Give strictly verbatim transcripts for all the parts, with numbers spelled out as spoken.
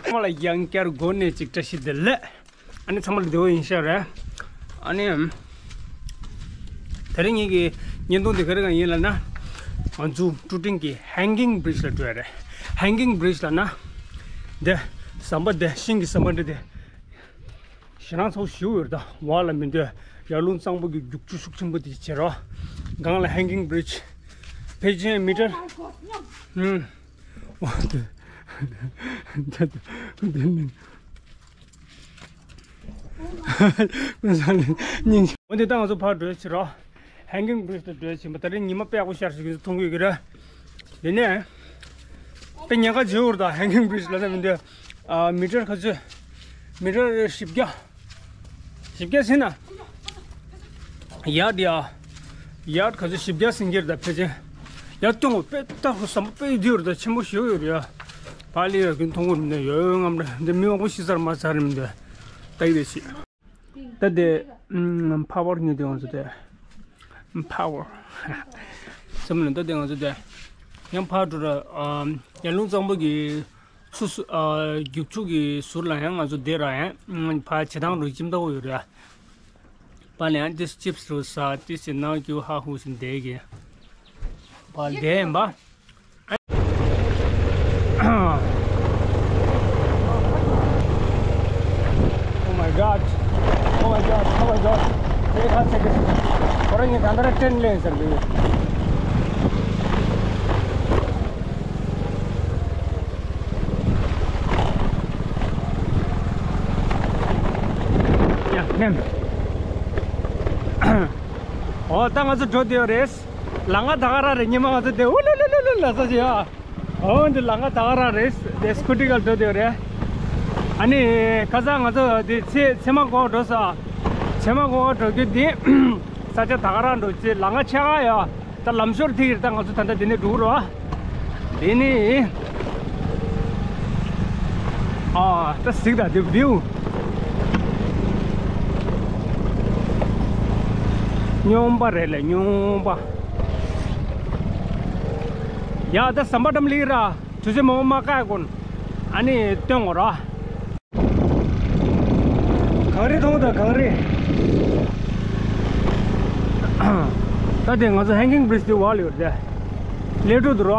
ཚང་མ་ལ་ཡང་བསྐྱར་འགོ་ནས་ཅིག་བཀྲ་ཤིས་བདེ་ལེགས། ཨ་ནི་ཚང་མ་ལ་བདེ་པོ་ཡིན་ཤག་རེད། ཨ་ནི་དེ་རིང་ངེད་ཀྱི་བརྙན་ཐུང་འདི་ག་རེ་གང་ཡིན་ལབ་ན། ང་ཚོ་ཀྲུ་ཀྲིང་གི་Hanging Bridge ལ་འགྲོ་ཡ་རེད། Hanging Bridge ལབ་ན། འདི་ཟམ་པ་འདི་ཤིང་གི་ཟམ་པ་འདི་དེ། ཞེད་སྣང་ཚ་པོ་ཞེ་པོ་ཡོད་རེད་ད། འོག་ལ་མི་འདོད། ཡར་ཀླུང་གཙང་པོ་གི་རྒྱུག་ཆུ་ཤུགས་ཆེན་པོ་དེ་བྱེད་རོགས། སྒང་ལ་Hanging Bridge། ཕལ་ཆེར་མི་ཊར། ཧུམ། ཝ་དེ། འོ་དེ་ད་ང་ཚོ་ཕར་འགྲོ་ཕྱིར་རོ། Hanging Bridge དུ་འགྲོ་ཕྱིན་པ་ད་རིང་ཉི་མ་དཔེ་ཡག་པོ་ཤར་ཞིག་མཐོང་གི་ཡོད་ཀྱི་རེད། དེ་ནས་དཔེ་ཉེན་ཁ་ཆེ་བོ་རེད་ད། Hanging Bridge ལབ་ན་མི་འདོད། ཨ། མི་ཊར་ག་ཚོད། མི་ཊར་བཞི་བརྒྱ། བཞི་བརྒྱ་ཟིན་ན། ཡར་ཡ། ཡར་ག་ཚོད་བཞི་བརྒྱ་ཟིན་གྱི་རེད་ད་ཕལ་ཆེར། ཡར་སྟོན་དགོས་དཔེ་ལྟ་ཁོ་ཟམ་པ་དཔེ་ཡོད་རེད་ད། ཆེན་པོ་ཞེ་པོ་ཡོད་རེད་ཡ། ཕར་ལ་ཡ་གིན་མཐོང་གི་མི་འདུག་ཡོད་ཡོད་ངམ་རེད་འདི། མི་མང་པོ་ཤི་ཚར་མ་ཚར་མི་འདུག་ལྟ་གི་རེད་ཤི། ད་དེ་ཕ་ཝར་ཉོས་དེ་ང་ཚོ་དེ། ཕ་ཝར། སེམས་ལ་ད་དེ་ང་ཚོ་དེ། ཡང་ཕར་འགྲོ་ར། ཡར་ཀླུང་གཙང་པོ་གི་ཆུ་ཟུར། རྒྱུག་ཆུ་གི་ཟུར་ལ་ཡང་ང་ཚོ་བསྡད་ར་ཡང་ཕར་བྱེ་ཐང་རུ་ཁྱིམ་ཐོག་ཡོད་རེད། ཕར་ལ་ཡང་ཏིས་ཅིབ་སི་རུ་ཟ། ཏིས་ཅི་ནང་རྒྱུ་ཧ་ཧུ་ཟིན་བསྡད་ཀྱི། ཕར་བསྡད་ཡིན་པ། Oh my God. Oh my God. Oh my God. ཁྱེད་ཁ་ཚེག་གི། ཁོ་རང་ངས་ད་ལྟ་ར་ཏྲེན་ལེན་ཟེར་གི་ཡོད། ཡ་ནེམ། འོ་ད་ང་ཚོ་འགྲོ་བསྡད་ཡོད་རེད། ལམ་ཁ་ད་ག་རང་རེད། ཉི་མ་ང་ཚོ་དེ་འུ་ལུ་ལུ་ལུ་ལུ་ལ་ས་ཅི་ཡ། འོ་འདི་ལམ་ཁ་ད་ག་རང་རེད། དེ་སྐུ་ཊི་ག་འགྲོ་བསྡད་ཡོད་རེད། ཨ་ནི་ཁ་སང་ང་ཚོ་དེ་ཚེ་ཚེ་མ་གོང་འགྲོ་ས། ཚེ་མ་གོང་འགྲོ་རྒྱུ་དེ་ས་ཆ་ད་ག་རང་འགྲོ་ཅི། ལམ་ཁ་ཆེ་ག་ཡ། ད་ལམ་ཞོར་དེ་ཡིར་ད་ང་ཚོ་ད་ལྟ་འདི་ནས་འགྲོ་གི་རེད་བ། འདི་ནི། ཨ། ད་གཟིགས་དང་འདི་བིའུ། སྨྱོན་པ་རེད་ལ་སྨྱོན་པ། ཡ་ད་ཟམ་པ་འགྲམ་ལི་ར། དུས་ཚོད་མང་པོ་མ་བཀག་གོང་། ཨ་ནི་སྟོན་དགོས་ར། གངས་རི་མཐོང་དང་གངས་རི། ད་དེ་ང་ཚོ་Hanging Bridge དེ་བར་ལ་ཡོད་རེད། སླེབས་འགྲོ་འདུག་ར།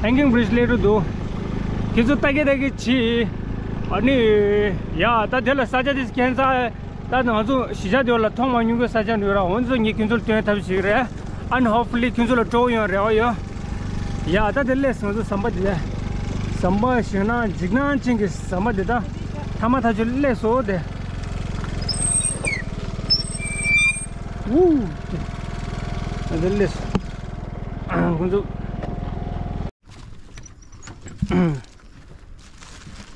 Hanging Bridge སླེབས་འགྲོ་འདུག་ཁྱེད་ཚོ་ལྟ་གི་ལྟ་གི་བྱེད། ཨ་ནི། ཡ་ད་དེ་ལ་ས་ཆ་དེ་ཁྱད་མཚར། ད་ང་ཚོ་གཞིས་ཆགས་དེ་བ་ལ་མཐོང་མ་མྱོང་གི་ས་ཆ་འདུག་ར། འོ་ཚོ་ངས་ཁྱོད་ཚོ་ལ་སྟོན་ཐབས་ཤིག་རེད། ཨ་ནི་hopefully ཁྱོད་ཚོ་ལ་སྤྲོ་པོ་ཡོང་རེ་བ་ཡོད། ཡ་ད་དེ་ལས་ང་ཚོ་ཟམ་པ་དེ། ཟམ་པ་ཞེད་སྣང་འཇིགས་སྣང་ཅན་གྱི་ཟམ་པ་དེ་ད། ཐ་མ་ཐག་ཆོད་སླེབས་སོང་དེ། ཝུ། དེ་སླེབས་སོང་། ཁོང་ཚོ།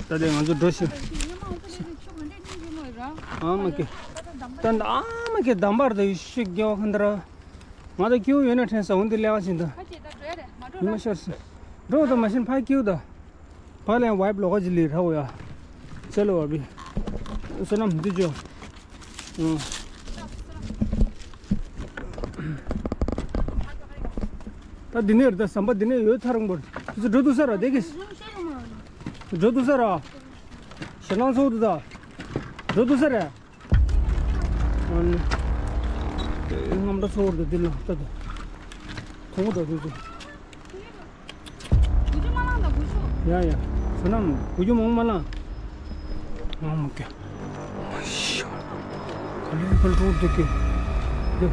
ད་དེ་ང་ཚོ་འགྲོ་ཤི། ཨ་མ་ཀེ། ད་ཨ་མ་ཀེ་འདམ་པར་ད་ཡུ་ཤི་རྒྱལ་བ་ཁན་ད་ར། ང་ད་ཀིའུ་ཡོད་ན་ཕྲན་ས་འོན་དེ་ལས་ཀ་བྱིན་ད། ཡིན་མ་ཤར་སོང་། འགྲོ་ད་མ་ཤིན་ཕ་ཀིའུ་ད། ཕ་ལན་ཝའིབ་ལོག་ག་ཅི་ལི་ར་འོ་ཡ། ཚེ་ལོ་བ་བི། བསོད་ནམས་འདི་ཅོ། ཨང་། ད་འདི་ནས་རེད་ད། ཟམ་པ་འདི་ནས་ཡོད་ཐ་རང་བོར། ཁྱེད་ཚོ་འགྲོ་འདུག་ས་ར་དེ་གིས། འགྲོ་འདུག་ས་ར། ཞེད་སྣང་ཚོགས་འདུག་ད། འགྲོ་འདུག་ས་ར། ཨ་ནི། རྔམ་འདྲ་ཚོགས་འདུག་འདི་ལ་ལྟ་དང་། གོང་འགྲོ་འདུག་ཚོ། ཡ་ཡ། བསོད་ནམས་གུ་རྒྱུ་མང་མ་ལ། ང་མ་ཀེ། ཤ། ག་ལེ་ག་འགྲོ་འདུག་གེ། འདི།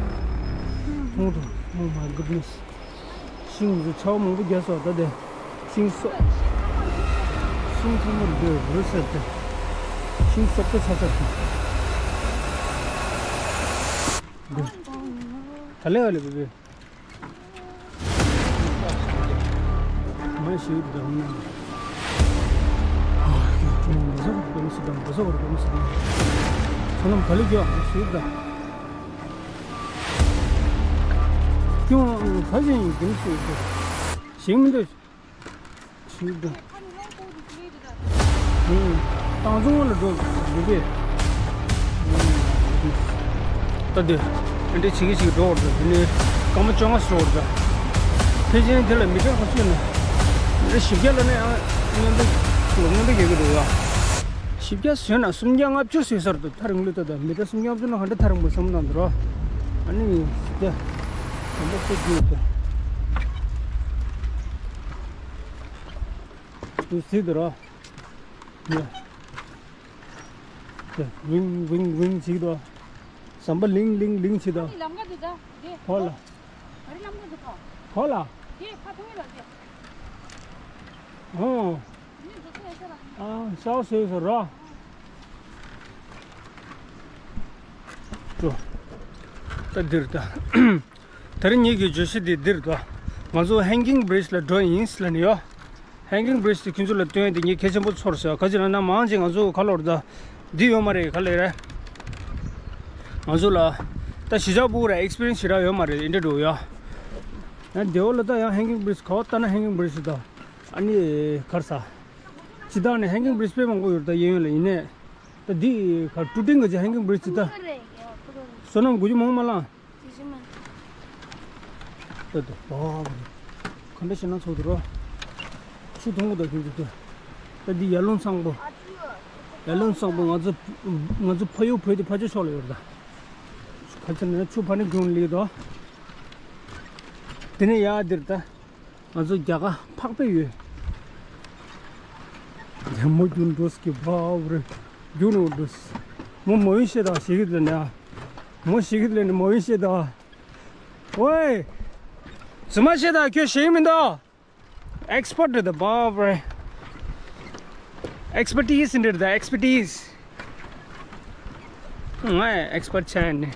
མཐོང་དང་། Oh my goodness། ཤིང་འདི་ཆར་པ་མང་པོ་བརྒྱབ་སོང་ད་དེ། ཤིང་སོགས། ཤིང་ཚང་མ་འདི་རུལ་ཚར་ཏེ། ཤིང་སོག་པོ་ཚ་ཚར་ཏེ། འདི། ག་ལེ་ག་ལེ་བེ་བེ། མ་ཤེས་དང་ན། བཟོ་བར་གོམས་སུ་དང་བཟོ་བར་གོམས་སུ་དང་། ཚོ་ནམ་ག་ལེ་རྒྱོ་ཤེས་དང་། ཀྱོང་ཁ་ཞན་ཡིན་གོམས་སུ་དང་། ཞིང་མི་འདུག་ཤེས་དང་། ཨུམ། ཏང་ཙུང་ལ་འགྲོ་འདུག་གས། ད་དེ། ཨ་འདྲས་བྱེད་ཀྱི་བྱེད་ཀྱི་འགྲོ་བར་འདུག་དེ་ནས་སྐར་མ་བཅོ་ལྔ་ཞིག་འགྲོ་བར་འདུག་ཕལ་ཆེར་དེ་ལ་མི་ཊར་ག་ཚོད་ན། མི་ཊར་བཞི་བརྒྱ་ལ་ནས་ཨ། སྔོན་འགྲོ། ལོ་སྔོན་འགྲོ་རྒྱག་གི་འདུག་ཡ། བཞི་བརྒྱ་བཟོས་ན་སུམ་བརྒྱ་ལྔ་བཅུ་བཟོས་ས་རེད་འདུག་ཐག་རིང་ལོས་ད། ད་མི་ཊར་སུམ་བརྒྱ་ལྔ་བཅུ་ན་ག་འདྲ་ཐག་རིང་པོ་བསམ་བློ་བཏང་འདུག་རོ། ཨ་ནི་བཞི་བརྒྱ་དང་པོ་བཅུ་བརྒྱད་དེ། དུ་གཟིགས་འདུག་རོ། ཡ། ཡ། ཝིང་ཝིང་ཝིང་བྱེད་ཀྱི་འདུག་ཟམ་པ་ལིང་ལིང་ལིང་བྱེད་འདུག་ཨ་ནི་ལམ་ཁ་འདི་ད་འདི། ཧོ་ལ། ཨ་རི་ལམ་ཁ་འདི་ཁ། ཧོ་ལ། འདི་ཁ་ཐུང་ངེ་ལ་འདི། ཨོ། འདི་འདི་ཚོ་ཡ་ཤ་ལ། ཨ་ཤའོ་ཟེར་ཟེར་རོ། ཅོ། ད་འདིར་ད། ད་རིང་ངེད་ཀྱི་བརྗོད་གཞི་འདི་འདིར་ད། ང་ཚོ་Hanging Bridge ལ་འགྲོ་ཡིན་ལབ་ནས་ཡོད། Hanging Bridge དེ་ཁྱོད་ཚོ་ལ་སྟོན་དེ་ངས་གལ་ཆེན་པོ་ཚོར་སོང་། ག་ཅི་ལབ་ན་མང་ཆེ་ང་ཚོ་ག་ལོར་ད་འདི་ཡོད་མ་རེད། ག་ལེ་རེད། ང་ཚོ་ལ་ད་གཞིས་ཆགས་ཕྲུ་གུ་ར་ཨེག་སི་པི་རི་ཡན་སི་ཞེ་དྲག་ཡོད་མ་རེད། ཨིན་འདྲ་འགྲོ་ཡ། ཡང་དེ་འོག་ལ་ད་ཡང་Hanging Bridge ག་བ་ལྟ་ན་Hanging Bridge ད། ཨ་ནི་གར་ས་སྤྱི་བཏང་ནས་Hanging Bridge དཔེ་མང་པོ་ཡོད་རེད། ད་གཡས་གཡོན་ལ་ཡིན་ནས། ད་འདི་ག་ཀྲུ་ཏིང་གི་Hanging Bridge ད། བསོད་ནམས་དགུ་བཅུ་མོང་མ་ལང་། ད་ད་བ་ག་འདྲ་ཞིག་ན་ཚོགས་འདུག་རོ། ཆུ་དུང་པོ་དང་ཁྱོད་ཚོ་ལྟོས། ད་འདི་ཡར་ཀླུང་གཙང་པོ། ཡར་ཀླུང་གཙང་པོ་ང་ཚོ་ང་ཚོ་ཕ་ཡུལ་བོད་དེ་ཕ་ཆོས་ཕྱོགས་ལ་ཡོད་རེད་ད། ག་ཚོད་ན་ཆུ་ཕ་ནི་རྒྱུན་ལི་དོ། དེ་ནས་ཡར་འདིར་ད། ང་ཚོ་རྒྱ་གར་འཕགས་པའི་ཡུལ། རྒྱ་མོ་རྒྱུན་འགྲོ་སྐྱིད་པ་རེད། རྒྱུན་འགྲོ་སྐྱིད། མོ་མོ་ཡིན་ཤེས་དང་ཞིག་གི་ལ་ནས། མོ་ཞིག་གི་ལ་ནས་མོ་ཡིན་ཤེས་དང་། ཝེ། རྫུན་མ་བཤད་དང་ཁྱོད་ཞིག་མི་འདུག་ཨེག་སི་པར་ཊི་རེད་ད་བ་བ་རེད། ཨེག་སི་པར་ཊི་སི་འདྲ་རེད་ད། ཨེག་སི་པར་ཊི་སི། ང་ཨེག་སི་པར་ཊི་ཆགས་ནས།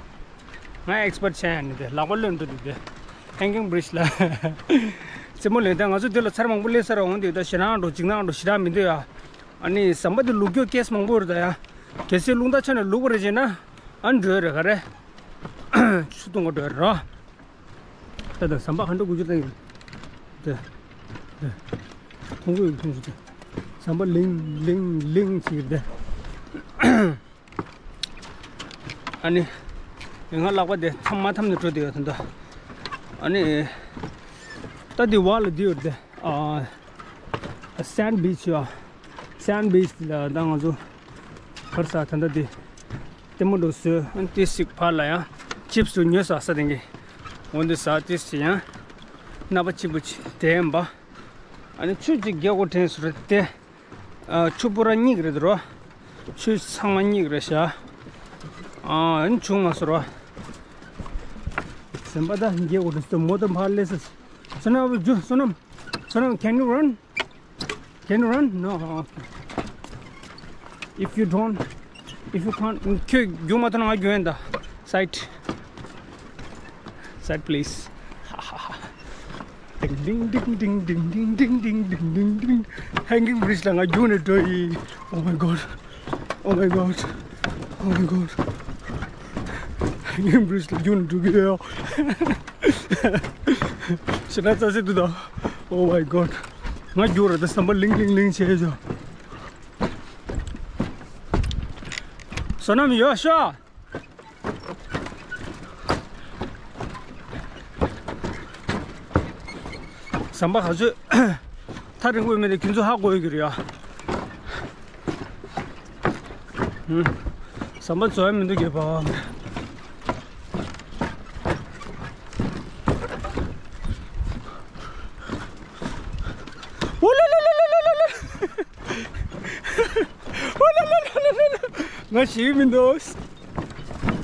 ང་ཨེག་སི་པར་ཊི་ཆགས་ནས་དེ་ལག་པ་ལོན་འགྲོ་འདུག་དེ། Hanging Bridge ལ། རྩེད་མོ་ལེན་ད་ང་ཚོ་དེ་ལ་ཚར་མང་པོ་སླེབས་ས་ར་འོང་དུས་ད་ཞེ་དྲག་འགྲོ་འཇིགས་སྣང་འགྲོ་ཞེ་དྲག་མི་འདུག་ཡ། ཨ་ནི་ཟམ་པ་དེ་ལུག་རྒྱུ་ཀེ་སི་མང་པོ་རེད་ད་ཡ། གལ་སྲིད་རླུང་རྟ་ཆ་ནས་ལུག་པ་རེད་ཅེ་ན། ཨ་འགྲོ་རེད་ག་རེ། ཆུ་བཏུང་ག་འགྲོ་རེད་རོ། ད་ད་ཟམ་པ་ག་འགྲོ་དགོས་རྒྱུ་ད་ཡིན། ད་ད་མཐོང་གི་ཡོད། མཐོང་གི་ད། ཟམ་པ་ལིང་ལིང་ལིང་ཅིག་ད། ཨ་ནི་ང་ལག་པ་དེ་མཐའ་མ་མཐའ་ནས་འགྲོ་དེ་ཡོད་ད། ཨ་ནི་ད་དེ་བ་ལ་དེ་ཡོད་དེ། ཨ་སེན་ཌི་བིཆ་ཡོད། སེན་ཌི་བིཆ་ལ་ད་ང་ཚོ་བར་ས་ད་ད་དེ། ལྟད་མོ་འགྲོ་སོང་། ཨ་ནི་ཏིས་ཅིག་ཕར་ལ་ཡང་ཅིབ་སུ་ཉོས་ས་ས་དེང་གི། འོན་ཏེ་ས་ཏིས་ཅིག་ཡང་སྣ་པ་གཅིག་པུ་ཅིག་དེ་ཡིན་པ། ཨ་ནི་ཆུ་ཅིག་རྒྱག་གོ་དྲན་སོང་རེད་དེ། ཨ་ཆུ་པུ་ར་གཉིས་རེད་རོ། ཆུ་ཚང་མ་གཉིས་རེད་ཤག་ཨ་ཨ་ནི་བྱུང་མ་སོང་རོ། ཟམ་པ་ད་རྒྱག་གོ་དྲན་སོང་། མོ་ཏོ་ཕར་སླེབས་སོང་། བསོད་ནམས་རྒྱུ་བསོད་ནམས། བསོད་ནམས། Can you run? Can you run? No. Okay. If you don't, if you can't, ཁྱོད་རྒྱུག་མ་ཐུབ་ན་ང་རྒྱུག་ཡིན་ད། Side. Side, please. ཏིང་ཏིང་། Hanging Bridge ལ་ང་རྒྱུག་ནས་འགྲོ་ཡི། Oh my God. Oh my God. Oh my God. Hanging Bridge ལ་རྒྱུག་ནས་འགྲོ་གི་ཡོད། ཞེ་དྲག་རྩ་ཆེ་འདུག་ད། Oh my God. ང་རྒྱུག་ར་ད་ཟམ་པ་ལིང་ལིང་ལིང་བྱས་བྱས། བསོད་ནམས་ཡོད་ཤག་ཟམ་པ་ག་ཚོད་ཐག་རིང་པོ་མེད་དེ་ཁྱོད་ཚོ་ཧ་གོ་ཡོད་ཀྱི་རེད་ཡ། ཧུམ། ཟམ་པ་རྫོགས་ཡ་མི་འདུག་རྒྱལ་པོ། ཨོ་ལ་ལ་ལ། ཨོ་ལ་ལ་ལ་ལ་ལ། ང་ཞིག་མི་འདུག་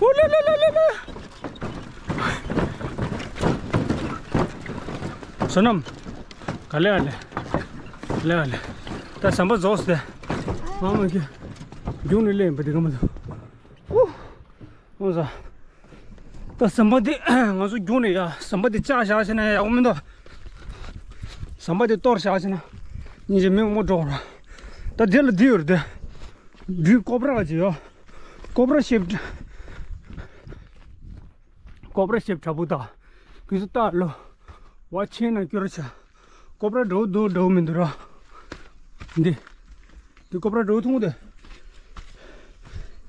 ཨོ་ལ་ལ་ལ་ལ་ལ། བསོད་ནམས། ག་ལེ་ག་ལེ། ག་ལེ་ག་ལེ། ད་ཟམ་པ་རྫོགས་སོང་སྟེ། ཨ་མ་གི། རྒྱུགས་ནས་སླེབས་པ་འདི་ག་མ་འདུག་ཨུ། ཨོ་ཟ། ད་ཟམ་པ་འདི་ང་ཚོ་རྒྱུགས་ནས་ཡ། ཟམ་པ་འདི་བཅག་བཞག་བྱས་ན་ཡག་པོ་མི་འདུག་ཟམ་པ་འདི་གཏོར་བཞག་བྱས་ན་སྙིང་རྗེ་མི་མོ་འགྲོ་ར། ད་འདི་ལ་འདི་ཡོད་རེད་དེ། འདི་ཀོབ་ར་ཅིག་ཡོད། ཀོབ་ར་ཤེབ། ཀོབ་ར་ཤེབ་དྲ་བུ་ད། ཁྱོད་ཚོ་ལྟ་ལོ། བ་ཆེན་ན་སྐྱོར་བྱ། ཀོབ་ར་འདྲ་བོ་འདུག་འདྲ་བོ་མི་འདུག་ར། འདི། འདི་ཀོབ་ར་འདྲ་བོ་མཐོང་གི་འདུག་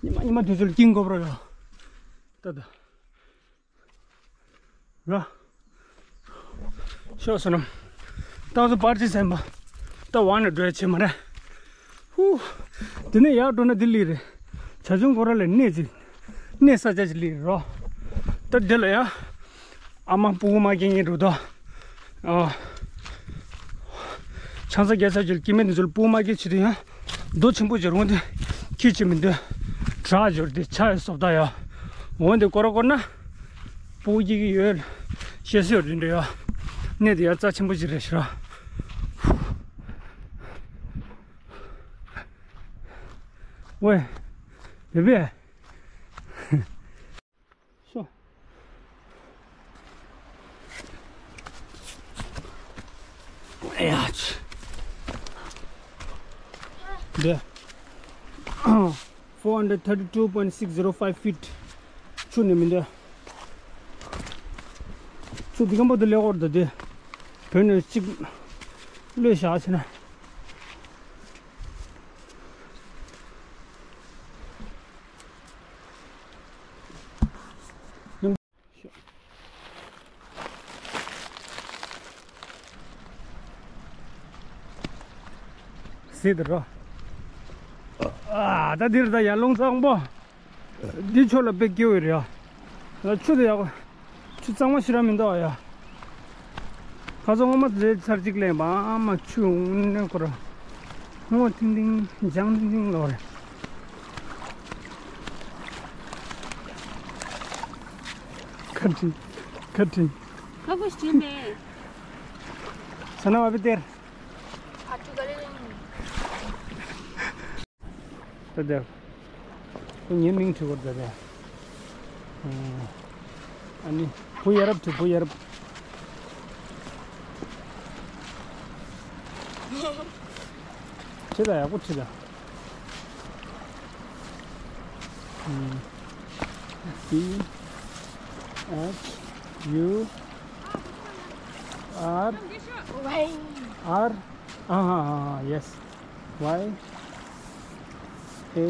ཉི་མ་ཉི་མ་དུས་ཚོད་ཀིང་ཀོབ་ར་ཡོད། ད་ད། ར། ཤོག་བསོད་ནམས། ད་ང་ཚོ་པར་ཅི་ཟེར་མ། ད་བ་ནས་འགྲོ་ཡ་བྱེད་མ་རེད། ཧུ། དེ་ནས་ཡར་འགྲོ་ན་འདི་ལི་རེད། བྱ་ཆུང་ཁོ་ར་ལ་གནས་ཅིག་གནས་ས་ཆ་ཅིག་ལི་རོ། ད་འདི་ལ་ཡ། ཨ་མ་སྤུ་གུ་མ་སྐྱེས་ངེས་འགྲོ་དོ། ཨ། ཆང་ས་རྒྱལ་ས་ཅིག་སྐྱེ་དམན་དེ་ཚོ་ལ་སྤུ་གུ་མ་སྐྱེས་ཆེད་དུ་ཡང་། རྡོ་ཆེན་པོ་ཅིག་རུང་དེ། ཁྱི་ཅིག་མི་འདུག་དྲག་འབྱོར་དེ་ཆ་ཡི་སོབ་ད་ཡ། འོན་ཏེ་ཀོ་ར་ཀོ་ན། སྤུ་གུ་སྐྱེ་གི་ཡོད། ཤེས་སོ་རིན་འདྲ་ཡ། གནས་དེ་ཡ་རྩ་ཆེན་པོ་ཅིག་རེད་ཤག་ཝེ། བེ་བེ། ཤོ། ཨ་ཡ་ཆི། འདི། four hundred thirty two point six zero five feet. ཆུ་ནི་མི་འདི། ཆུ་འདི་སྐམ་པོ་འདི་ལས་འོར་འདི་འདི། བོད་ནས་གཅིག་གློད་བཞག་ཕྱིན་ན། སྲིད་རོ། ཨ། ད་འདིར་ད་ཡར་ཀླུང་གཙང་པོ། འདི་ཕྱོགས་ལ་དཔེ་སྐྱིད་པོ་རེད་ཡ། ཆུ་དེ་ཡག་པོ། ཆུ་གཙང་མ་ཞེ་དྲག་མི་འདུག་ཡ། ཁ་སང་སྔོན་མ་རྫས་ཚར་གཅིག་ལེན་པ་ཨ་མ་ཆུ་འོང་ནས་ཁོ་ར། སྔོ་ཐིང་ཐིང་ལྗང་ཐིང་ཐིང་ལོག་རེད། ཁ་དྲིན། ཁ་དྲིན། ཁ་ཁོ་ཞིམ་པས། ས་ན་བ་བི་དེར། ཨ་ཅུ་ག་རེ་རེད། ད་དེ། ཁོ་ངའི་མིང་བྲིས་བར་ད་དེ། ཨ་ནི། བུ་ཡ་རབས་བྲིས་བུ་ཡ་རབས། བྲིས་ད་ཡག་པོ་བྲིས་ད། ཨ། B H U R R ཨ་ཧ་ཧ་ཧ། Yes. Y A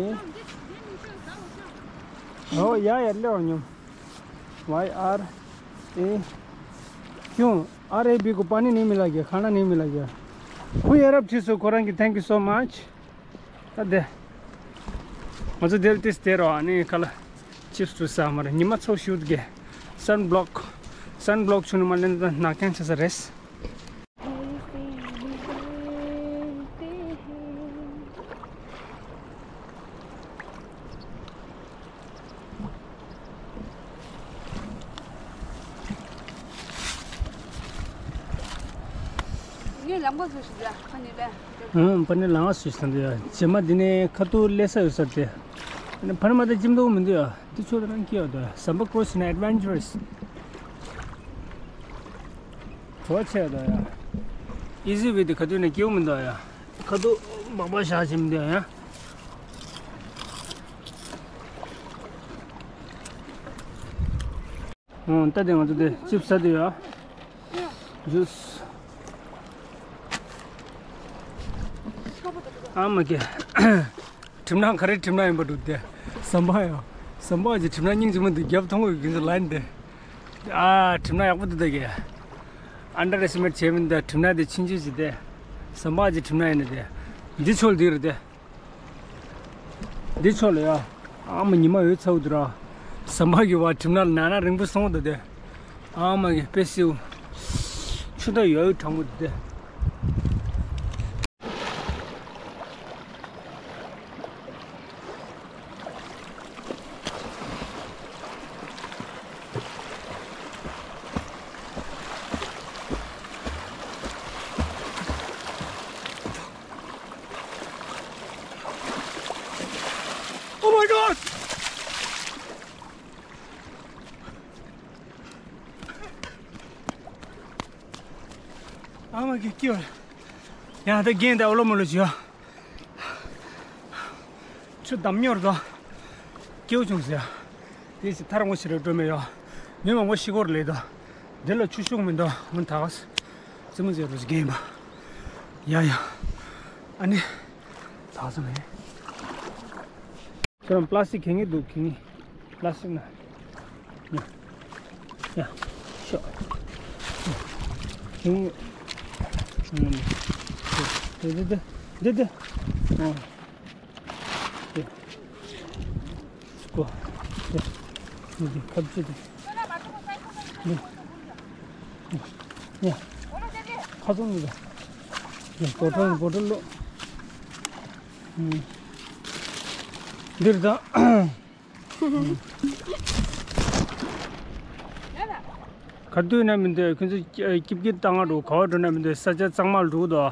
ཨོ་ཡ་ཡ་ལེའོ་ཉོམ། Y R A ཀྱུང་། R A B ཀུ་པ་ནི་ནི་མི་ལ་གེ་ཁ་ན་ནི་མི་ལ་གེ་བུ་ཡ་རབས་བྲིས་སོ་ཁོ་རང་གི། Thank you so much. ད་དེ། ང་ཚོ་དེར་ཏིས་དེ་རོ་ཨ་ནི་ཁ་ལ། ཅིབས་ཏུ་ཟ་མ་རེད། ཉི་མ་ཚོགས་ཤུགས་གེ་སན་བློག་སན་བློག་ཆུ་ནི་མ་ལེན་ད་ནག་ཀྱང་ཆ་ས་རེད། ངས་ལམ་ཁ་བཟོ་ཞིག་ལ་ཁ་ནས་ལ། ཨང་པ་ནི་ལང་སུ་ཞིག་དང་འདི་ཡ་རྗེས་མ་འདི་ནས་ཁ་ཐུག་སླེབས་ས་ཡོད་ས་དེ། ཨ་ནི་ཕ་ནི་མ་ད་ཅིམ་མདོག་མི་འདུག་ཡ། འདི་ཚོ་ད་རང་སྐྱེ་བ་དོ་ཟམ་པ་ཀྲོ་སི་ན་ཨེ་ཌི་ཝེན་ཅར་སི། གྲོ་ཆེ་དོ་ཡ། ཨི་ཟི་ཝེ་དེ་ཁ་ཐུག་ནས་སྐྱེ་བོ་མི་འདུག་ཡ། ཁ་ཐུག་མག་པ་བཞག་ཅིམ་འདུག་ཡ། ཨོ་ད་དེ་ང་ཚོ་དེ་ཅིབས་ཟ་དུས་ཡ། ཇུས། ཨ་མ་ཀེ། གྲིབ་ནག་ག་རེ་གྲིབ་ནག་ཡིན་པ་འདུག་དེ། ཟམ་པ་ཡ། ཟམ་པ་ཅིག་གྲིབ་ནག་སྙིང་རྗེ་མོ་འདུག་རྒྱབ་མཐོང་གི་གིན་ཚོ་ལ་ཡིན་དེ། ཨ་གྲིབ་ནག་ཡག་པོ་འདུག་ད་གེ། ཨན་ཌར་ཨེ་སི་ཊི་མེ་ཊི་བྱས་མིན་ད་གྲིབ་ནག་དེ་ཕྱིན་ཆད་ཅིག་དེ། ཟམ་པ་ཅིག་གྲིབ་ནག་ཡིན་ན་དེ། འདི་ཕྱོགས་འདི་རེད་དེ། འདི་ཕྱོགས་ལ་ཡ། ཨ་མ་ཉི་མ་འོད་ཚ་བོ་འདུག་ར། ཟམ་པ་གི་བ་གྲིབ་ནག་ལ་ན་ན་རིང་པོ་སོང་འདུག་དེ། ཨ་མ་གི་དཔེ་སྲིད། ཆུ་ཟླ་ཡོད་ཡོད་གྲང་མོ་འདུག་དེ། Oh my god! ཨ་མ་གི་སྐྱིད་པ། ཡང་ད་རྒན་ད་ཨོ་ལོ་མོ་ལོ་བྱོས། ཆུ་འདམ་ཉོར་དོ། སྐྱིད་པོ་བྱུང་ཟེར། དེ་ཚེ་ཐར་ངོ་ཤི་རེ་འགྲོ་མེད་ཡོ། མི་མང་པོ་ཤི་སྐོར་ལས་དོ། འདི་ལ་ཆུ་ཤུགས་མི་འདུག་ང་ད་ག་ཙི་མོ་ཟེར་རུ་རྒན་པ། ཡ་ཡ། ཨ་ནི། ད་ག་ཙི་མེད། ཁྱོད་རང་པ་ལ་སི་ཊིག་གན་གི་འདུག་གན་གི། པ་ལ་སི་ཊིག་ན། ཡ། ཡ། ཤོག་གན་གི། ཨུམ། དེ་དེ་དེ་དེ་དེ། ཨོ། ཀོ། ཁབ་ཅིག་དང་། ཁ་ཚོམ་མི་འདུག་ཡ། སྒོ་ཁྲོལ་སྒོ་ཁྲོལ་ལོ། འདིར་ད། ག་དུས་ན་མི་འདུག་ཁྱོད་ཚོ་སྐྱིབ་སྐྱིབ་བཏང་ང་འགྲོ། ག་བ་འགྲོ་ན་མི་འདུག་ས་ཆ་གཙང་མ་འགྲོ་འདུག་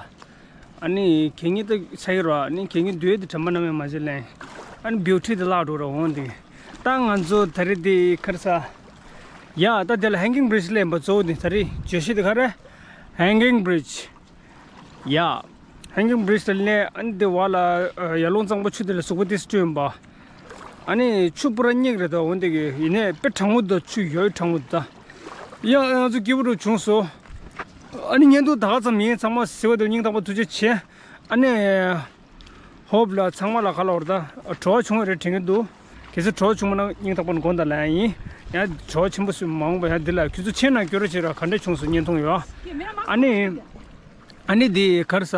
ཨ་ནི་གད་སྙིགས་ད་ཆགས་ཀྱི་རེད། ཨ་ནི་གད་སྙིགས་འདུས་དེ་དྲན་པ་ནམ་ཡང་མ་བརྗེད་ལེ། ཨ་ནི་བིའུ་ཊི་དེ་བརླག་འགྲོ་རེད་འོང་དེ། ད་ང་ཚོ་ད་རེས་དེ་ག་རེ་ཟ། ཡ་ད་དེ་ལ་ཧེང་གིང་བི་རི་ཇི་སླེབས་པ་གཙོ་བོ་དེ། ད་རེས་བརྗོད་གཞི་དེ་ག་རེ། ཧེང་གིང་བི་རི་ཇི། ཡ། ཧེང་གིང་བི་རི་ཇི་དེ་ལ་སླེབས། ཨ་ནི་དེ་བར་ལ་ཡར་ཀླུང་གཙང་པོ་ཆུ་དེ་ལ་ཟུག་པ་ཏོག་ཙམ་བསྐྲུན་པ། ཨ་ནི་ཆུ་པུ་ར་སྙིགས་རེད་ད་འོང་དེ་གི། ཡིན་ནའི་དཔེ་གྲང་མོ་འདུག་ཆུ་ཡོད་གྲང་མོ་འདུག་ད། ཡ་ང་ཚོ་སྐྱིད་པོ་འདྲ་བྱུང་སོང་། ཨ་ནི་བརྙན་ཐུང་ད་ག་ཙམ་ཡིན། ཚང་མ་གཟིགས་པ་དེ་ལ་སྙིང་ཐག་པ་ཐུགས་རྗེ་ཆེ། ཨ་ནི། ཧོབ་ལ་ཚང་མ་ལ་ཁ་ལོར་ད། བྲོ་བ་བྱུང་བ་རེད་དྲན་གྱི་འདུག་གལ་སྲིད་བྲོ་བ་བྱུང་བ་ན་སྙིང་ཐག་པ་ནས་དགོངས་དག་ལབ་ཡ་ཡིན། ཡང་བྲོ་བ་ཆེན་པོ་ཞིག་མ་འོངས་པ་ཡང་འདི་ལ་ཁྱོད་ཚོ་མཆན་ནང་སྐྱོར་རོགས་བྱེད་རོགས། ག་འདྲ་བྱུང་སོང་བརྙན་ཐུང་ཡོད། ཨ་ནི། ཨ་ནི་འདི་ག་རེ་ཟ།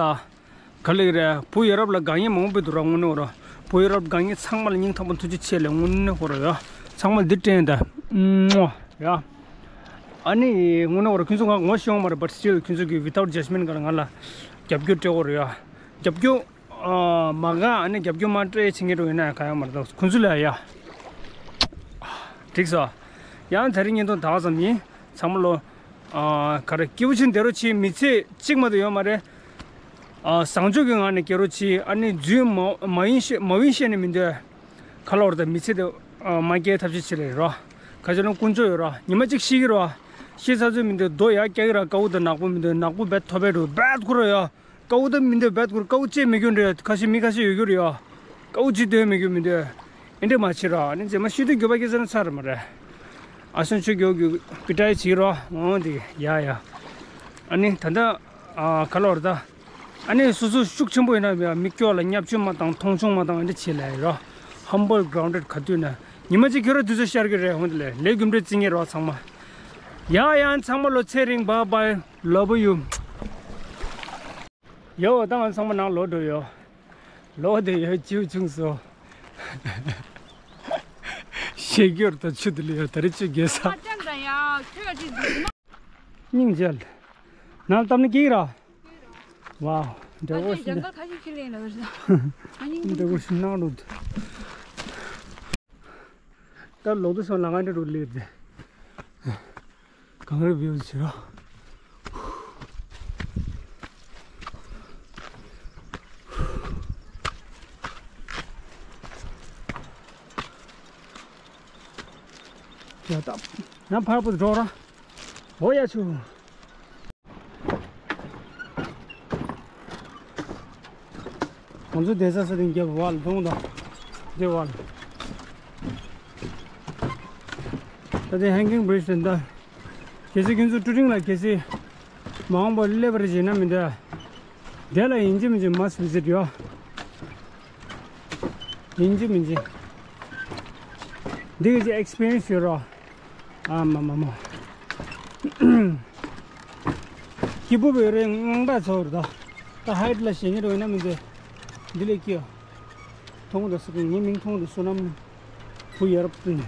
ག་ལེགས་རེད། བུ་ཡ་རབས་ལ་དགའ་མཁན་མང་པོ་འདུག་ར་དངོས་གནས་འོ་ར། བུ་ཡ་རབས་དགའ་མཁན་ཚང་མ་ལ་སྙིང་ཐག་པ་ཐུགས་རྗེ་ཆེ་ལབ་དངོས་གནས་འོ་ར་ཡ། ཚང་མ་ལ་འདི་སྤྲད་ད། ཡ། ཨ་ནི་དངོས་གནས་འོ་ར། ཁྱོད་ཚོ་ང་ངོ་ཤེས་ཡོད་མ་རེད། but still ཁྱོད་ཚོ་གི་without judgment ག་ལ་ང་ལ་རྒྱབ་སྐྱོར་སྤྲད་འོ་ར་ཡ། རྒྱབ་སྐྱོར། ཨ། མ་དགའ། ཨ་ནི་རྒྱབ་སྐྱོར་མ་སྤྲད་བྱེད་མཁན་འགྲོ་ཡིན་ན་ཡང་ག་ཡང་མ་རེད། ད་ཁོང་ཚོ་ལ་ཡ། འགྲིག་སོང་། ཡང་ད་རིང་བརྙན་ཐུང་ད་ག་ཙམ་ཡིན། ཚང་མ་ལོ། ཨ། ག་རེ། སྐྱིད་པོ་བྱས་ནས་བསྡད་རོགས་གྱིས། མི་ཚེ་གཅིག་མ་གཏོགས་ཡོད་མ་རེད། ཨ། བཟང་སྤྱོད་ཀྱི་ངང་ནས་སྐྱེལ་རོགས་གྱིས། ཨ་ནི་རྫུན་མ་མ་ཡིན་བཤད་མ་ཡིན་བཤད་ནས་མི་འདོད། ག་ལ་བར་ད་མི་ཚེ་དེ་མ་སྐྱེལ་ཐབས་ཤེས་བྱེད་ལེ་རོ། ཁ་ཆེ་ལོང་དཀོན་མཆོག་ཡོད་རོ། ཉི་མ་གཅིག་ཤི་གི་རོ། ཤི་ཚར་ཚོད་མི་འདོད་རྡོ་ཡར་བཀྱག་གི་ར། དཀར་པོ་དང་ནག་པོ་མི་འདོད། ནག་པོ་བེད་ཐོ་བེད་རུ་བེད་ཁུར་རོ་ཡ། དཀར་པོ་ད་མི་འདོད་བེད་ཁུར། དཀར་པོ་ཅེས་མི་རྒྱུ་འདྲ། ཁ་ཤས་མི་ཁ་ཤས་ཡོད་རྒྱུ་རེད་ཡ། དཀར་པོ་ཅི་འདོད་མི་རྒྱུ་མི་འདོད། ཨེ་འདྲ་མ་བྱེད་རོ། ཨ་ནི་རྗེས་མ་ཤི་དུས་འགྱོད་པ་སྐྱེ་ས་ན་ཚར་མ་རེད། ཨ་སོན་ཆོས་རྒྱལ་གྱི་པི་ཏྲའི་བྱེད་རོ། འོང་དེ་ཡ་ཡ། ཨ་ནི་ད་ལྟ་ཨ་ག་ལ་བར་ད། ཨ་ནི་སོ་སོ་ཤུགས་ཆེན་པོ་ཡིན་ན་མི་སྐྱོ་ལ་བརྙས་བཅོས་མ་བཏང་། མཐོང་ཆུང་མ་བཏང་། འདི་བྱེད་ལ་ཡིན་རོ། Humble grounded ག་དུས་ན། ཉི་མ་གཅིག་ཁྱོད་ར་དུས་ཚོད་ཤར་གི་རེད། འོང་དེ་ལས་ལས་རྒྱུ་འབྲས་བརྩི་ངེས་རོ་ཚང་མ། ཡ་ཡ་ཚང་མ་ལོ་ཚེ་རིང་། bye bye love you། ཡོ་ད་ང་ཚང་མ་ནང་ལོག་འགྲོ་ཡོ། ལོག་དེ་ཡོ་བྱིའུ་ཆུང་སོ། ཤེས་རྒྱུར་དུ་ཆུ་དུ་ལུ་ཡོ། ད་རེ་ཆུ་རྒྱས་ས། སྙིང་རྗེ། ནང་གཏམ་ནི་སྐྱིད་ར། ཝའོ། འདྲ་པོ་ཞིག་འདྲ་པོ་ཞིག་གནང་རོགས། ད་ལོག་དུས་སོང་ལ་ང་འདྲ་རུ་ལེབ་དེ། གངས་རི་བིའུ་ཟེར་རོ། ཡ་ད་ན་ཕར་པོ་འགྲོ་ར། འོ་ཡ་ཆུ། ང་ཚོ་བསྡད་ས་ས་དེ་རྒྱབ་བལ་མཐོང་དང་། དེ་བལ། ད་དེ་ཧེང་གིང་བི་རི་ཇི་དེ་འདྲ། གལ་སྲིད་ཁྱོད་ཚོ་ཀྲུ་ཀྲིང་ལ་གལ་སྲིད་མ་འོངས་པར་སླེབས་པར་བྱེད་ན་མི་འདོད། དེ་ལ་ཡིན་གཅིག་མིན་གཅིག་must visit ཡོད། ཡིན་གཅིག་མིན་གཅིག་འདི་གི་ཅིག་ཨེག་སི་པི་རི་ཡན་སི་ཡོད་རོགས། ཨ་མ་མ་མ། སྐྱིད་པོ་བོད་རེད། དངངས་སྐྲག་ཚོར་ད། ད་ཧའིཊ་ལ་ཞེད་སྣང་རོ་ཡིན་ན་མི་འདོད། འདི་ལས་སྐྱིད། མཐོང་དུ་སོང་། ངའི་མིང་མཐོང་དུ་སོང་ནམ། བུ་ཡ་རབས་སྤུན།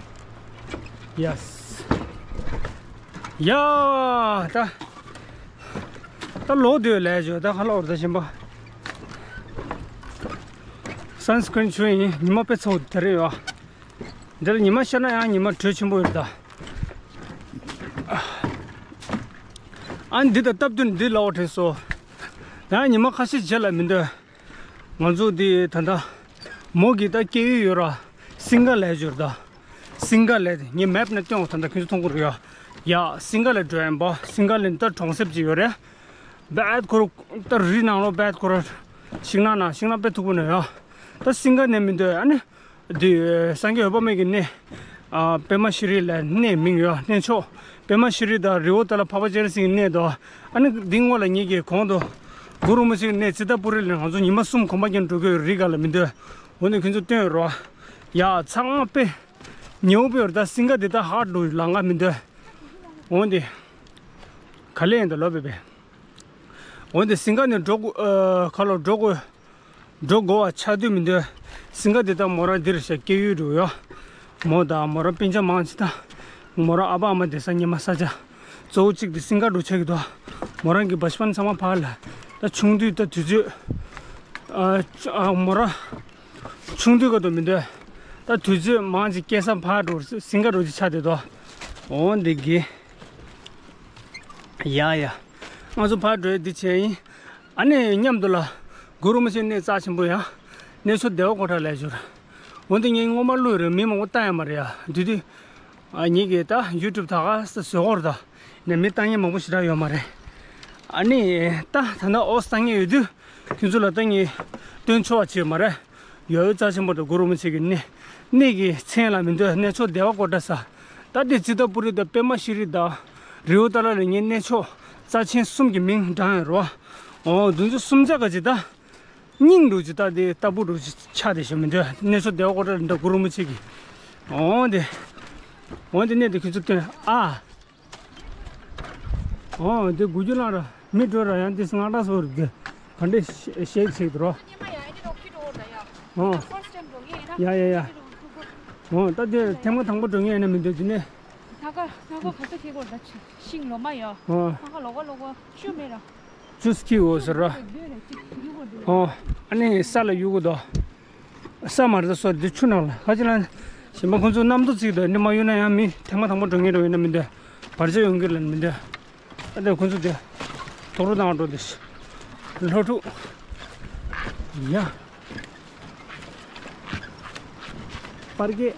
ཡེ་སི། ཡ། ད། ད་ལོག་སྡོད་ལས་བྱོས། ད་ཁ་ལོག་རུ་ད་ཞིམ་པ། སན་སི་ཀྲིན་བྱུགས་ཡིན། ཉི་མ་དཔེ་ཚ་པོ་དེ་རེད་ཡོ། འདིར་ཉི་མ་ཤར་ན་ཡང་ཉི་མ་དྲོད་ཆེན་པོ་ཡོད་ད། ཨ་འདི་དང་སྟབས་བསྟུན་འདི་ལའོ་དྲན་སོ། ཡང་ཉི་མ་ཁ་ཤས་རྗེས་ལ་མི་འདོད། ང་ཚོ་འདི་ད་ལྟ་མོ་གི་ད་སྐྱེ་ཡུལ་ཡོད་ར། སིང་ག་ལའི་འབྱོར་ད། སིང་ག་ལའི་ངས་མེབ་ནས་སྟོན་འོ། ད་ལྟ་ཁྱོད་ཚོ་མཐོང་གི་རེད་ཡ། ཡ་སིང་ག་ལའི་འགྲོ་ཡིན་པ། སིང་ག་ལའི་ད་གྲོང་གསེབ་ཅིག་ཡོད་རེད། བད་ཁོ་ར་ད་རི་ནང་ལོགས་བད་ཁོ་ར། ཤིང་ནགས་ན་ཤིང་ནགས་དཔེ་མཐུག་པོ་ནས་ཡ། ད་སིང་ག་ནས་མི་འདོད་ཨ་ནི། འདི་སངས་རྒྱས་འོད་དཔག་མེད་ཀྱི་གནས། ཨ་པདྨ་ཤྲི་ལ་གནས་མིང་ཡོད། གནས་མཆོག་པདྨ་ཤྲི་དང་རི་བོ་ཏ་ལ་འཕགས་པ་སྤྱན་རས་གཟིགས་ཀྱི་གནས་དོ། ཨ་ནི་འདི་སྔོན་ལ་ངེད་ཀྱི་གོང་དུ་གུ་རུ་རིན་པོ་ཆེ་གི་གནས་ཙི་ཏ་པུ་རི་ལ་ང་ཚོ་ཉི་མ་གསུམ་གོམ་པ་རྒྱག་འགྲོ་གི་ཡོད། རི་སྒང་ལ་མི་འདོད། འོ་ནི་ཁྱོད་ཚོ་སྟོན་རོགས། ཡ་ཚང་མ་དཔེ་ཉེ་བོ་དཔེ་ཡོད་རེད། ད་སིང་ག་འདི་ད་ཧར་ཌི་ལང་ག་མི་འདོད། འོ་འདི་ག་ལེ་ཡིན་ད་ལོ་བེ་བེ། འོ་འདི་སིང་ག་ནས་འགྲོ་དགོས། ཨ་ཁ་ལོ་འགྲོ་དགོས། འགྲོ་དགོས་པ་ཆགས་དུས་མི་འདོད། སིང་ག་འདི་ད་མོ་རང་འདིར་བཞག་སྐྱེ་ཡུལ་འགྲོ་ཡོད། མོ་དང་མོ་རང་སྤུན་ཆ་མང་ཆེ་ད། མོ་རང་ཨ་ཕ་ཨ་མ་བསྡད་ས་ཉི་མ་ས་ཆ་གཙོ་བོ་གཅིག་དེ་སིང་ག་འགྲོ་ཆགས་ཀྱི་འདུག་མོ་རང་གི་བ་ཤི་པན་ཚང་མ་ཕར་ལ། ད་ཆུང་དུས་ད་དུས་ཚོད། ཨ་ཨ་མོ་རང་ཆུང་དུས་ག་དུ་མི་འདོད། ད་དུས་ཚོད་མང་ཆེ་སྐྱེལ་ས་ཕར་འགྲོ་སིང་ག་འགྲོ་ཆགས་བསྡད་འདུག་འོ་འདི་གི། ཡ་ཡ། ང་ཚོ་ཕར་འགྲོ་ཡ་འདི་བྱས་ཡིན། ཨ་ནི་མཉམ་དུ་ལ། གུ་རུ་མི་ཆེ་གནས་རྩ་ཆེན་པོ་ཡ། གནས་མཆོག་བདེ་བ་ཀོ་ཊ་ལ་བཞུགས། འོན་ཏེ་ངས་སྔོན་མ་ལོས་རེད་མི་མང་པོ་བལྟ་ཡ་མ་རེད་ཡ། དེ་དུས། ཨ་ངེད་ཀྱིས་ད་ཡུ་ཊུབ་ད་ག་ས་བཟོས་ཀྱི་རེད་ད། ནས་མི་བལྟ་མཁན་མང་པོ་ཞེ་དྲག་ཡོད་མ་རེད། ཨ་ནི་ད་ད་ལྟ་ཨོ་སི་བལྟ་མཁན་ཡོད་དུས། ཁྱོད་ཚོ་ལ་ད་ངས་སྟོན་ཆོག་པ་བྱས་མ་རེད། ཡོ་ཡོ་རྩ་ཆེན་པོ་དང་གུ་རུ་མི་ཆེ་གི་གནས། གནས་ཀྱི་མཚན་ལ་མི་འདོད་གནས་མཆོག་བདེ་བ་ཀོ་ཊ་ས། ད་དེ་ཙི་ཏ་པུ་རི་དང་པདྨ་ཤྲི་དང་རི་བོ་ཏ་ལ་ལ་ངའི་གནས་མཆོག་རྩ་ཆེན་གསུམ་གྱི་མིང་བགྲངས་ཡོད་རེད་བ། འོ་དུང་ཕྱུར་གསུམ་ཆ་ག་ཅིག་ད། སྙིང་འདྲ་ཅིག་ད་དེ་ལྟ་བུ་འདྲ་ཅིག་ཆགས་བསྡད་ཤག་མི་འདོད་གནས་མཆོག་བདེ་བ་ཀོ་ཊ་ལ་འདྲ་གུ་རུ་མི་ཆེ་གི། འོ་དེ། འོ་དེ་གནས་དེ་ཁྱོད་ཚོ་སྟོན་ཨ། ཨོ་འདི་དགུ་བཅུ་ལང་ར་མི་འགྲོ་ར་ཡང་འདི་སྔ་དྲག་སོ་རུ་འདི་ག་འདྲེ་ཤེག་ཤེག་འགྲོ། ཨོ་ཡ་ཡ་ཡ། ཨོ་ད་འདི་ཐེངས་མ་དང་པོ་འགྲོ་ངེས་ཡིན་ན་མི་འདོད་འདི་ནས། ད་ག་ད་ག་ག་ཚོད་ཁེ་གོ་ད་ཤིང་ལོ་མ་ཡ། ཨོ་ད་ག་ལོ་ག་ལོ་ག་ཆུ་མེད་ར། ཆུ་སྐྱིད་འོ་ཟེར་ར། ཨོ་ཨ་ནི་ས་ལ་གཡུག་གོ་དོ། ས་མ་རེད་ད་སོ་འདི་ཆུ་ནང་ལ་ཁ་ཅིག་ལ། གཞན་པ་ཁོང་ཚོ་གནམ་རྡོ་བརྩིགས་དང་འདི་མ་གཡུག་ན་ཡང་མི་ཐེངས་མ་དང་པོ་འགྲོ་ངེས་འགྲོ་ཡིན་ན་མི་འདོད། བར་ཆད་ཡོང་གི་ལ་མི་འདོད། ཨ་འདི་ཁོང་ཚོ་འདི་དོག་རུ་བཏང་འགྲོ་འདི་ལྷོ་ཕྲུག་ཡ་པར་གས།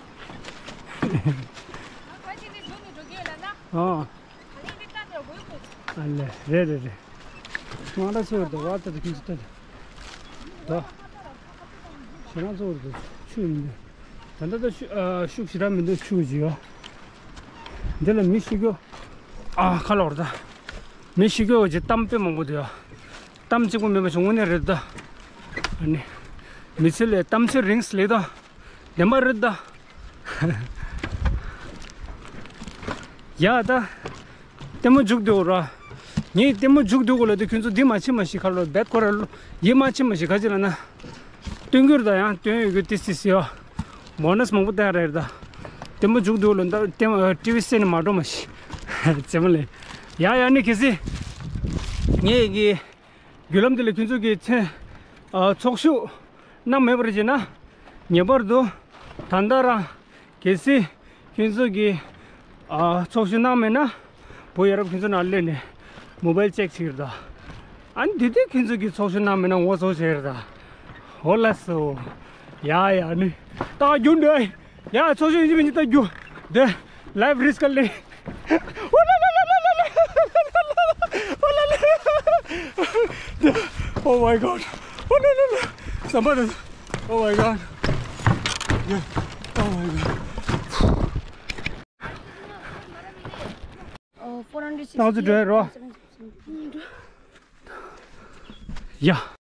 ཨ། ཨ་ལེ་རེད་རེད་རེད། སྔ་དྲག་ཚོ་རེད་བ་ད་ད་ཁྱིམ་ཚོ་ལྟ་ད། ད། ཞེ་ན་ཚོ་རེད་ཆུ་ཡིན་འདི། ད་ད་ད་ཤུ་ཨ་ཤུགས་ཞེ་དྲག་མི་འདུག་ཆུ་ཅིག་ཡོད། འདི་ལ་མི་ཤི་རྒྱུ། ཨ་ཁ་ལོག་རེད་ད། མི་ཤི་རྒྱུ་ཅིག་གཏམ་དཔེ་མང་པོ་འདུག་ཡ། གཏམ་གཅིག་པོ་མེད་པ་བྱུང་དངོས་གནས་རེད་ད། ཨ་ནི། མི་ཚེ་ལས་གཏམ་ཚེ་རིང་ལས་ད། བདེན་པ་རེད་ད། ཡ་ད། ལྟད་མོ་མཇུག་བསྡུ་ར། ངས་ལྟད་མོ་མཇུག་བསྡུ་གོ་ལ་དེ་ཁྱོད་ཚོ་འདི་མ་ཕྱིན་མ་ཤི་ཁ་ལོ་བེད་ཁོ་ར་ལོ་ཡིད་མ་ཕྱིན་མ་ཤི་ཁ་ཅི་ལ་ན། སྟོན་གྱུར་ད་ཡང་སྟོན་ཡོད་གི་ཏི་སི་སི་ཡོ། མོ་ནས་མང་པོ་བལྟ་རེད་ད། ལྟད་མོ་མཇུག་བསྡུ་ལ་ད་ལྟད་མོ་ཊི་ཝི་སེ་ནས་མ་འགྲོ་མ་ཤི། ཙེ་མ་ལེ། ཡ་ཡ་ནི་གལ་སྲིད། ངས་གི། བརྒྱུད་ལམ་འདི་ལ་ཁྱོད་ཚོ་གི་མཚན། ཨ་ཚོགས་ཞུགས་གནང་མེད་པར་བྱས་ན། ངེས་པར་དུ་ད་ལྟ་རང་གལ་སྲིད་ཁྱོད་ཚོ་གི་ཨ་ཚོགས་ཞུགས་གནང་མེད་ན། བོད་ཡ་རབས་ཁྱོད་ཚོ་ནང་སླེབས་ནས་མོ་བལ་ཅེག་བྱེད་ཀྱི་རེད་ད། ཨ་ནི་དེ་དུས་ཁྱོད་ཚོ་གི་ཚོགས་ཞུགས་གནང་མེད་ན་ངོ་ཚོགས་བྱེད་ཀྱི་རེད་ད། འོ་ལགས་སོ། ཡ་ཡ་ནི་ད་རྒྱུན་འདྲ། ཡ་ཚོགས་ཞུགས་ཡིན་གཅིག་མིན་གཅིག་ད་རྒྱུ། དེ་ལའིབ་རི་སི་ཀ་ལེན། Oh my God. Oh no, no, no. Somebody. Oh my God. Yeah. Oh my God. Oh, four hundred sixty. ཏང་ཙུ་འགྲོ་ཡ་རོ། ཡ།